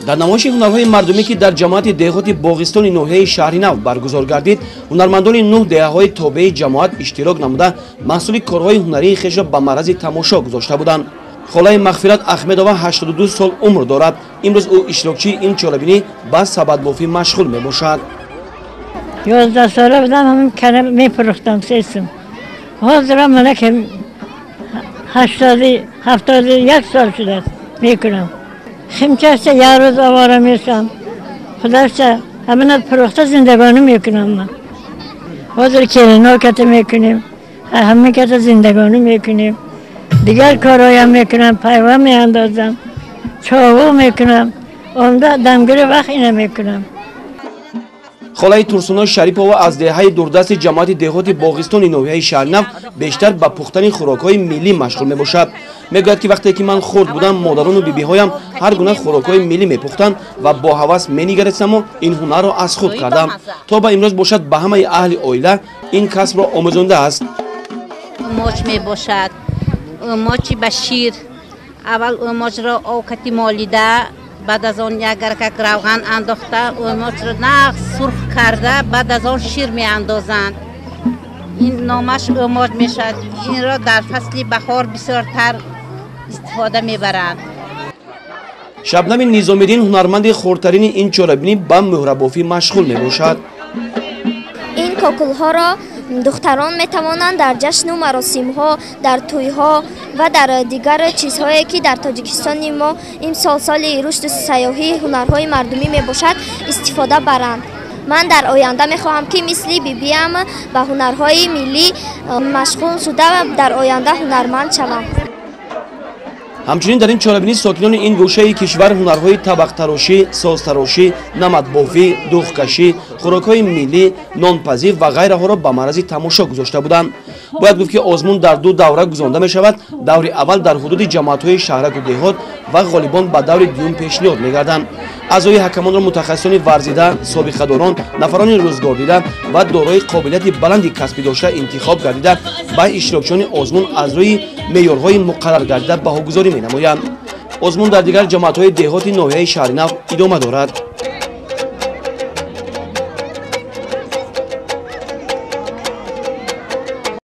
Дар намоиши ҳунарҳои мардумӣ, ки дар ҷамоати деҳоти Боғистони ноҳияи Шаҳринав баргузор гардид, ҳунармандони 9 деҳаҳои тобеи ҷамоат иштирок намуда, маҳсули корҳои ҳунарии хешро ба маърази тамошо гузошта буданд. Холаи Мағфират Ахмедова 82 сол умр дорад. Имрӯз ӯ иштирокчии ин чорабинӣ ба сабадбофӣ машғул мебошад. 11 сола будам, ҳамин кара мефурӯхтам сесум. Ҳозирам мана ки 71 сол шудааст мекунам. Химчашта як рӯз овора мешам, худашта ҳамина фурӯхта зиндагонӣ мекунам. Ман ҳозир келино ката мекунем, ҳамин ката зиндагонӣ мекунем. Дигар корҳоям мекунам, пайва меандозам, чову мекунам, омда дамгири вақт ина мекунам. Холаи Турсуно Шарипова аз деҳаи дурдасти ҷамоати деҳоти Боғистони ноҳияи Шаҳринав бештар ба пухтани хӯрокҳои миллӣ машғул мебошад. Мегӯяд, ки вақте ки ман хурд будам, модарону бибиҳоям ҳар гуна хӯрокҳои миллӣ мепухтанд ва бо ҳавас менигаристаму ин ҳунарро аз худ кардам. То ба имрӯз бошад, ба ҳамаи аҳли оила ин касбро омӯзондааст. Моч мебошад, мочи ба шир. Аввал моҷро овкати молида, баъд аз он як гаркак равған андохта, мочро нағз сурх карда, баъд аз он шир меандозанд. Ин номаш ӯмоҷ мешавад. Инро дар фасли баҳор бисёртар истифода мебаранд. Шабнами Низомиддин ҳунарманди хурдтарини ин чорабинӣ ба муҳрабофӣ машғул мебошад. Ин кокулҳоро духтарон метавонанд дар ҷашну маросимҳо, дар тӯйҳо ва дар дигар чизҳое, ки дар Тоҷикистони мо имсол соли рушду сайёҳии ҳунарҳои мардумӣ мебошад, истифода баранд. Ман дар оянда мехоҳам, ки мисли бибиям ба ҳунарҳои миллӣ машғул шуда, дар оянда ҳунарманд шавам. Ҳамчунин дар ин чорабинӣ сокинони ин гӯшаи кишвар ҳунарҳои табақтарошӣ, созтарошӣ, намадбофӣ, духкашӣ, хӯрокҳои миллӣ, нонпазӣ ва ғайраҳоро ба маърази тамошо гузошта буданд. Бояд гуфт, ки озмун дар 2 давра гузаронда мешавад. Даври аввал дар ҳудуди ҷамоатҳои шаҳраку деҳот ва ғолибон ба даври дуюм пешниҳод мегарданд. Аъзои ҳакамонро мутахассисони варзида, собиқадорон, нафарони рӯзгордида ва дорои қобилияти баланди касбӣ дошта интихоб гардида, ба иштирокчиёни озмун аз рӯи меъёрҳои муқаррар гардида баҳогузорӣ менамоянд. Озмун дар дигар ҷамоатҳои деҳоти ноҳияи Шаҳринав идома дорад.